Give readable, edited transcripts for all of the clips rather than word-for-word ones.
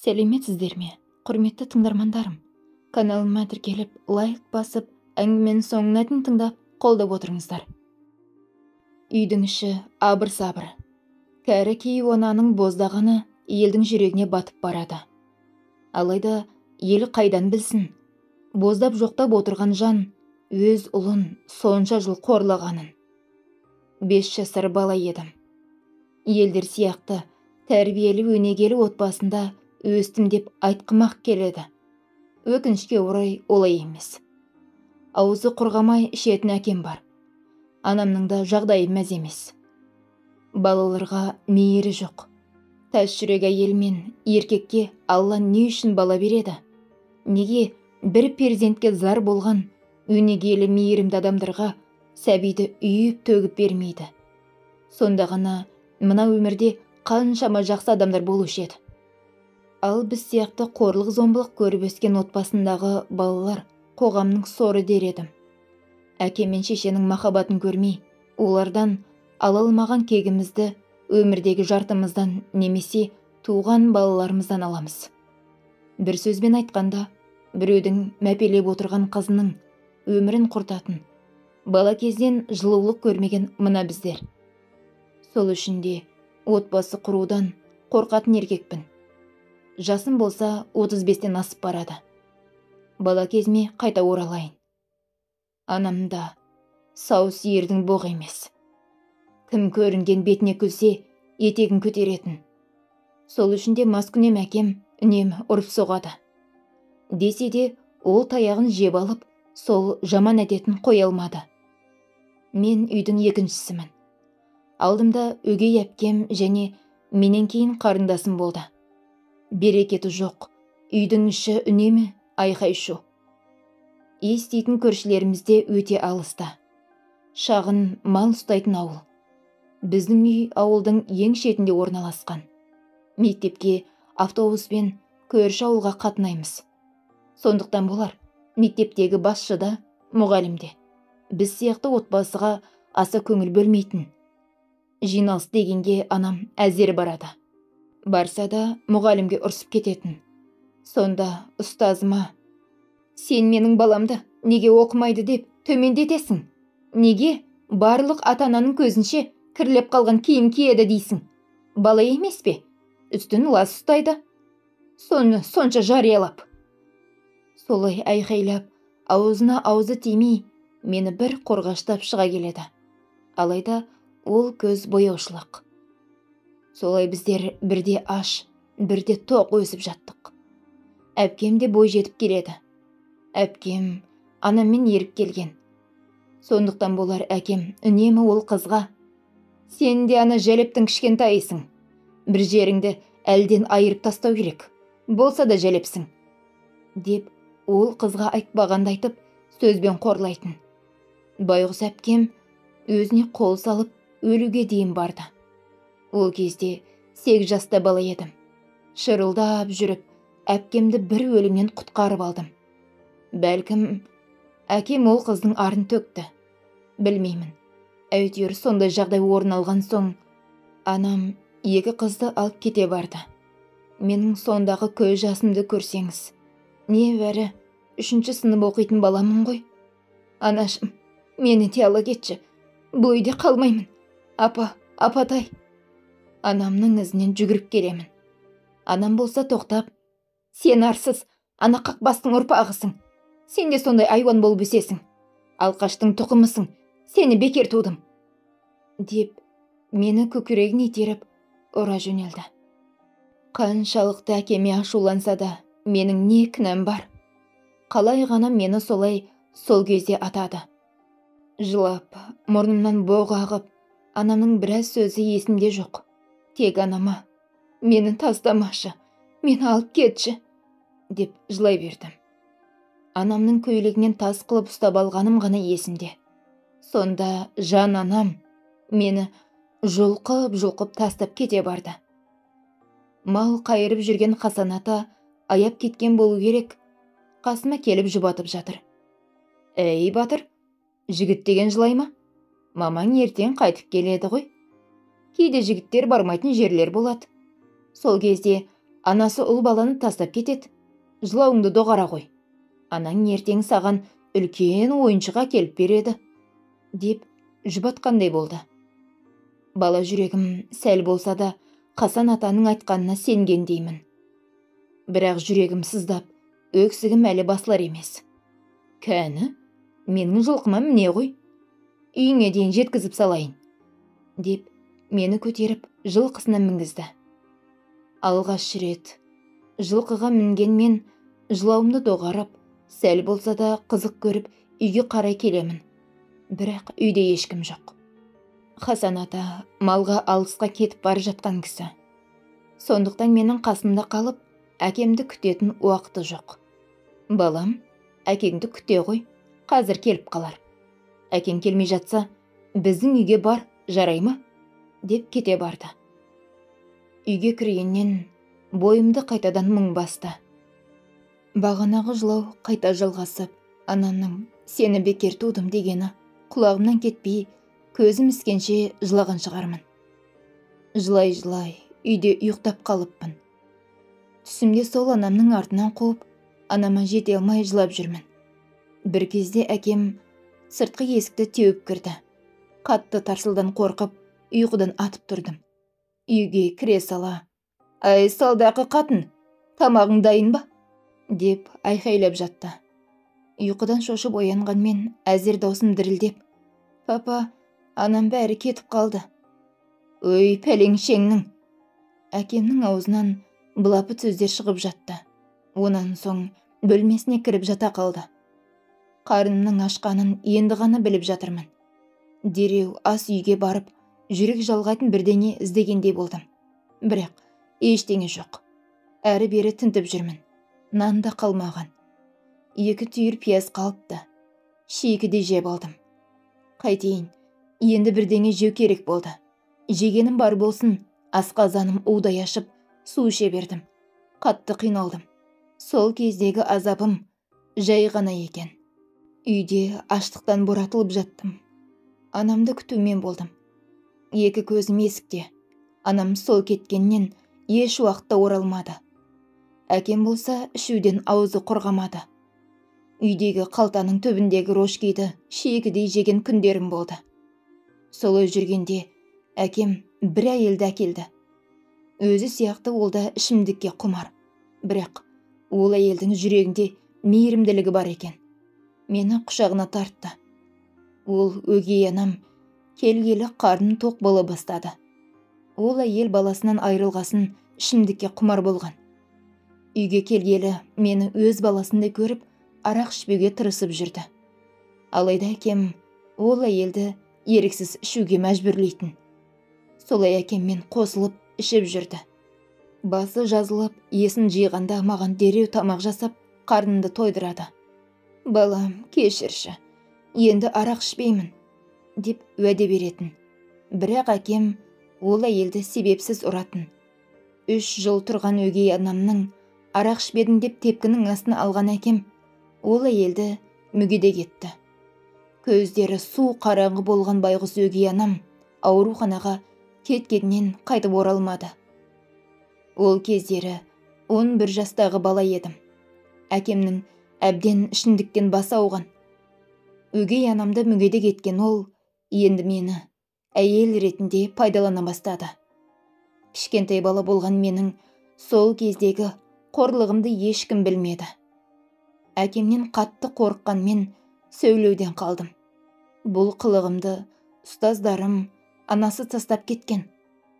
Сәлеметсіздер ме, құрметті тыңдармандарым? Каналыма тіркеліп, лайк басып, әңгіменің соңына дейін тыңдап, қолдап отырыңыздар. Үйдің іші абыр-сабыр. Кәрі кейуананың боздағаны елдің жүрегіне батып барады. Алайда ел қайдан білсін, боздап жоқтап отырған жан өз ұлын сонша жыл қорлағанын. 5 жасар бала едім. Елдер сияқты тәрбиелі өнегелі отбасында өстім деп айтқым-ақ келеді. Өкінішке орай олай емес. Аузы құрғамай ішетін әкем бар. Анамның да жағдайы мәз емес. Балаларға мейірі жоқ. Тас жүрек әйел мен еркекке Алла не үшін бала береді? Неге бір перзентке зар болған өнегелі мейірімді адамдарға сәбиді үйіп төгіп бермейді? Сонда ғана мына өмірде қаншама жақсы адамдар болушы еді. Ал біз сияқты қорлық зомбылық көріп өскен отбасындағы балалар қоғамның соры дер едім. Әке мен шешенің махаббатын көрмей, олардан ала алмаған кегімізді өмірдегі жартымыздан немесе туған балаларымыздан аламыз. Бір сөзбен айтқанда, біреудің мәпелеп отырған қызының өмірін құртатын, бала кезден жылулық көрмеген мына біздер. Сол үшін де отбасы құрудан қорқатын еркекпін. Жасым болса 35-тен асып барады. Бала кезіме қайта оралайын. Анам да сау сиырдың боғы емес. Кім көрінген бетіне күлсе, етегін көтеретін. Сол үшін де маскүнем әкем үнемі ұрып соғады. Десе де ол таяғын жеп алып, сол жаман әдетін қоя алмады. Мен үйдің екіншісімін. Алдымда өгей әпкем және менен кейін қарындасым болды. Берекеті жоқ, үйдің іші үнемі айқай-шу. Еститін көршілеріміз де өте алыста. Шағын мал ұстайтын ауыл. Біздің үй ауылдың ең шетінде орналасқан. Мектепке автобуспен көрші ауылға қатынаймыз. Сондықтан болар, мектептегі басшы да, мұғалім де біз сияқты отбасыға аса көңіл бөлмейтін. Жиналыс дегенге анам әзер барады. Барса да мұғалімге ұрсып кететін. Сонда ұстазыма: "Сен менің баламды неге оқымайды деп төмендетесің? Неге барлық ата-ананың көзінше кірлеп қалған киім киеді дейсің? Бала емес пе? Үстін лас ұстайды. Соны сонша жариялап." Солай айқайлап, аузына аузы тимей, мені бір қорғаштап шыға келеді. Алайда ол көз бояушылық. Солай біздер бірде аш, бірде тоқ өсіп жаттық. Әпкем де бой жетіп келеді. Әпкем анаммен еріп келген. Сондықтан болар әкем үнемі ол қызға: "Сен де ана жәлептің кішкентайысың. Бір жеріңді әлден айырып тастау керек. Болса да жәлепсің" деп ол қызға айтпағанды айтып, сөзбен қорлайтын. Байғұс әпкем өзіне қол салып өлуге дейін барды. Ол кезде 8 жаста бала едім. Шырылдап жүріп, әпкемді бір өлімнен құтқарып алдым. Бәлкім, әкем ол қыздың арын төкті. Білмеймін. Әйтеуір сондай жағдай орын алған соң, анам екі қызды алып кете барды. Менің сондағы көз жасымды көрсеңіз, небәрі 3-ші сынып оқитын баламын ғой. Анашым, мені де ала кетші. Бұл үйде қалмаймын. Апа, апатай. Анамның ізінен жүгіріп келемін. Анам болса тоқтап: "Сен арсыз, ана қақбастың ұрпағысың. Сен де сондай айуан болып өсесің. Алқаштың тұқымысың. Сені бекер тудым" деп мені көкірегіне итеріп ұра жөнелді. Қаншалықты әкеме ашуланса да, менің не кінәм бар? Қалай ғана мені солай сол кезде атады. Жылап, мұрнымнан боқ ағып, анамның біраз сөзі есімде жоқ. Тек анама: "Мені тастамашы, мені алып кетші" деп жылай бердім. Анамның көйлегінен тас қылып ұстап алғаным ғана есімде. Сонда жан анам мені жұлқып-жұлқып тастап кете барды. Мал қайырып жүрген Хасан ата аяп кеткен болу керек, қасыма келіп жұбатып жатыр. "Әй, батыр, жігіт деген жылай ма? Мамаң ертең қайтып келеді ғой. Кейде жігіттер бармайтын жерлер болады. Сол кезде Анасы ұл баланы тастап кетеді. Жылауыңды доғара қой. Анаң ертең саған үлкен ойыншық әкеліп береді, деп жұбатқандай болды. Бала жүрегім сәл болса да Хасан атаның айтқанына сенгендеймін. Бірақ жүрегім сыздап, өксігім әлі басылар емес. Кәні, менің жылқыма міне ғой. Үйіңе дейін жеткізіп салайын, деп мені көтеріп жылқысына мінгізді. Алғаш рет жылқыға мінген мен жылауымды доғарып, сәл болса да қызық көріп үйге қарай келемін. Бірақ үйде ешкім жоқ. Хасан ата малға алысқа кетіп бара жатқан кісі. Сондықтан менің қасымда қалып, әкемді күтетін уақыты жоқ. Балам, әкеңді күте ғой, қазір келіп қалар. Әкең келмей жатса, біздің үйге бар, жарай ма? Деп кете барды. Үйге кіргеннен бойымды қайтадан мұң басты. Бағанағы жылау қайта жалғасып, анамның сені бекер тудым дегені құлағымнан кетпей, көзім іскенше жылаған шығармын. Жылай-жылай үйде ұйықтап қалыппын. Түсімде сол анамның артынан қуып, анама жете алмай жылап жүрмін. Бір кезде әкем сыртқы есікті теуіп кірді. Қатты тарсылдан қорқып, ұйқыдан атып тұрдым. Үйге кіре сала, «Ай, салдақы қатын, тамағың дайын ба?» деп айқайлап жатты. Ұйқыдан шошып оянғанмен әзер даусым дірілдеп, «Папа, анам бәрі кетіп қалды». «Өй, пәлеңшеңнің!» Әкемнің аузынан былапыт сөздер шығып жатты. Онан соң бөлмесіне кіріп жата қалды. Қарнымның ашқанын енді ғана біліп жатырмын. Дереу ас үйге барып, жүрек жалғайтын бірдеңе іздегендей болдым. Бірақ ештеңе жоқ. Әрі-бері тінтіп жүрмін. Нан да қалмаған. 2 түйір пияз қалыпты. Шикі де жеп алдым. Қайтейін, енді бірдеңе жеу керек болды. Жегенім бар болсын, асқазаным удай ашып, су іше бердім. Қатты қиналдым. Сол кездегі азабым жай ғана екен. Үйде аштықтан боратылып жаттым. Анамды күтумен болдым. 2 көзім есікте. Анам сол кеткеннен еш уақытта оралмады. Әкем болса ішуден аузы құрғамады. Үйдегі қалтаның түбіндегі рожкиді шиекідей жеген күндерім болды. Солай жүргенде әкем бір әйелді әкелді. Өзі сияқты ол да ішімдікке құмар. Бірақ ол әйелдің жүрегінде мейірімділігі бар екен. Мені құшағына тартты. Ол өгей анам келгелі қарным тоқ бола бастады. Ол әйел баласынан айырылғасын ішімдікке құмар болған. Үйге келгелі мені өз баласындай көріп, арақ ішпеуге тырысып жүрді. Алайда әкем ол әйелді еріксіз ішуге мәжбүрлейтін. Солай әкеммен қосылып ішіп жүрді. Басы жазылып, есін жиғанда маған дереу тамақ жасап, қарнымды тойдырады. «Балам, кешірші, енді арақ ішпеймін», деп уәде беретін. Бірақ әкем ол әйелді себепсіз ұратын. 3 жыл тұрған өгей анамның арақ ішпедің деп тепкінің астына алған әкем ол әйелді мүгедек етті. Көздері су қараңғы болған байғұс өгей анам ауруханаға кеткеннен қайтып оралмады. Ол кездері 11 жастағы бала едім. Әкемнің әбден ішімдіктен басы ауған. Өгей анамды мүгедек еткен ол енді мені әйел ретінде пайдалана бастады. Кішкентай бала болған менің сол кездегі қорлығымды ешкім білмеді. Әкемнен қатты қорыққан мен сөйлеуден қалдым. Бұл қылығымды ұстаздарым анасы тастап кеткен.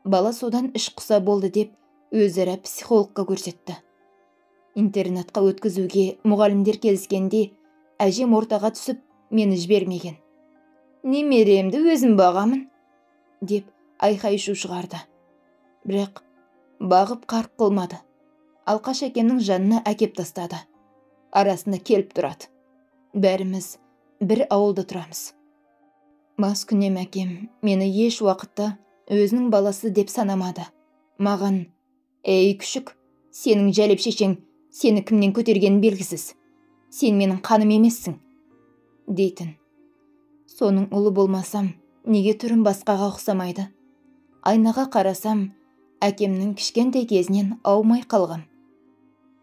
Бала содан іш құса болды деп өзара психологқа көрсетті. Интернатқа өткізуге мұғалімдер келіскенде әжем ортаға түсіп мені жібермеген. «Немеремді өзім бағамын», деп айқай-шу шығарды. Бірақ бағып қарқ қылмады. Алқаш әкемнің жанына әкеп тастады. Арасында келіп тұрады. Бәріміз бір ауылда тұрамыз. Маскүнем әкем мені еш уақытта өзінің баласы деп санамады. Маған: «Ей, күшік, сенің жәлеп шешең сені кімнен көтергенін белгісіз. Сен менің қаным емессің», дейтін. Соның ұлы болмасам, неге түрім басқаға ұқсамайды? Айнаға қарасам, Әкемнің кішкентай кезінен аумай қалғам.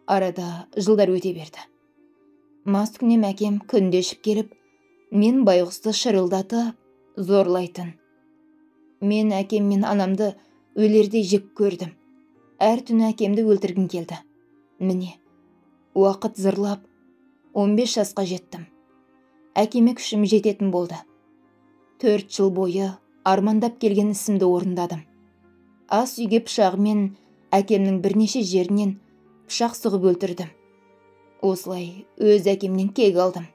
Арада жылдар өте берді. Маскүнем әкем күнде ішіп келіп, мен байғұсты шырылдатып, зорлайтын. Мен әкем мен анамды өлердей жек көрдім. Әр түні әкемді өлтіргім келді. Міне, уақыт зырлап, 15 жасқа жеттім. Әкеме күшім жететін болды. 4 жыл бойы армандап келген ісімді орындадым. Ас үйге пышағымен әкемнің бірнеше жерінен пышақ сұғып өлтірдім. Осылай өз әкемнен кек алдым.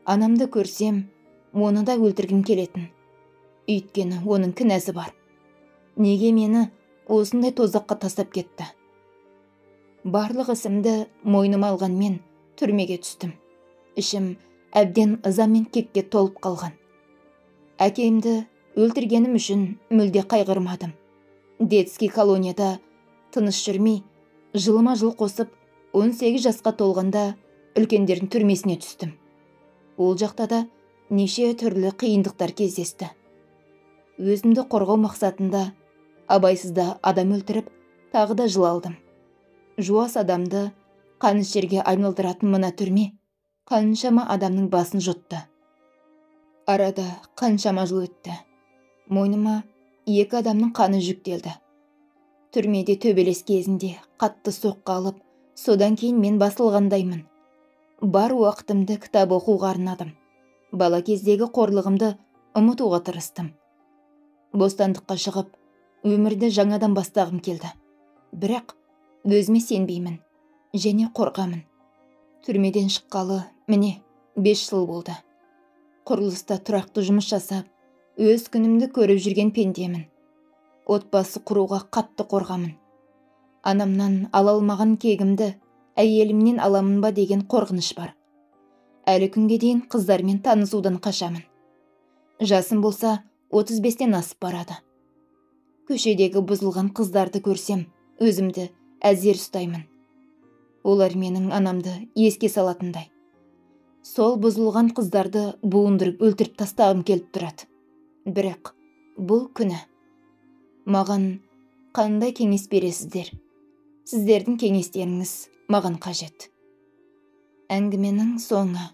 Анамды көрсем, оны да өлтіргім келетін. Өйткені оның кінәсі бар. Неге мені осындай тозаққа тастап кетті? Барлық ісімді мойныма алғанмен түрмеге түстім. Ішім әбден ыза мен кекке толып қалған. Әкемді өлтіргенім үшін мүлде қайғырмадым. Детский колонияда тыныш жүрмей, жылыма жыл қосып, 18 жасқа толғанда үлкендердің түрмесіне түстім. Ол жақта да неше түрлі қиындықтар кездесті. Өзімді қорғау мақсатында абайсызда адам өлтіріп, тағы да жыл алдым. Жуас адамды қанішерге айналдыратын мына түрме қаншама адамның басын жұтты. Арада қаншама жыл өтті. Мойныма 2 адамның қаны жүктелді. Түрмеде төбелес кезінде қатты соққы алып, содан кейін мен басылғандаймын. Бар уақытымды кітап оқуға арнадым. Бала кездегі қорлығымды ұмытуға тырыстым. Бостандыққа шығып, өмірді жаңадан бастағым келді. Бірақ өзіме сенбеймін және қорқамын. Түрмеден шыққалы міне 5 жыл болды. Құрылыста тұрақты жұмыс жасап, өз күнімді көріп жүрген пендемін. Отбасы құруға қатты қорқамын. Анамнан ала алмаған кегімді әйелімнен аламын ба деген қорқыныш бар. Әлі күнге дейін қыздармен танысудан қашамын. Жасым болса 35-тен асып барады. Көшедегі бұзылған қыздарды көрсем, өзімді әзер ұстаймын. Олар менің анамды еске салатындай. Сол бұзылған қыздарды буындырып өлтіріп тастағым келіп тұрады. Бірақ бұл күні. Маған қандай кеңес бересіздер? Сіздердің кеңестеріңіз маған қажет. Әңгіменің соңы.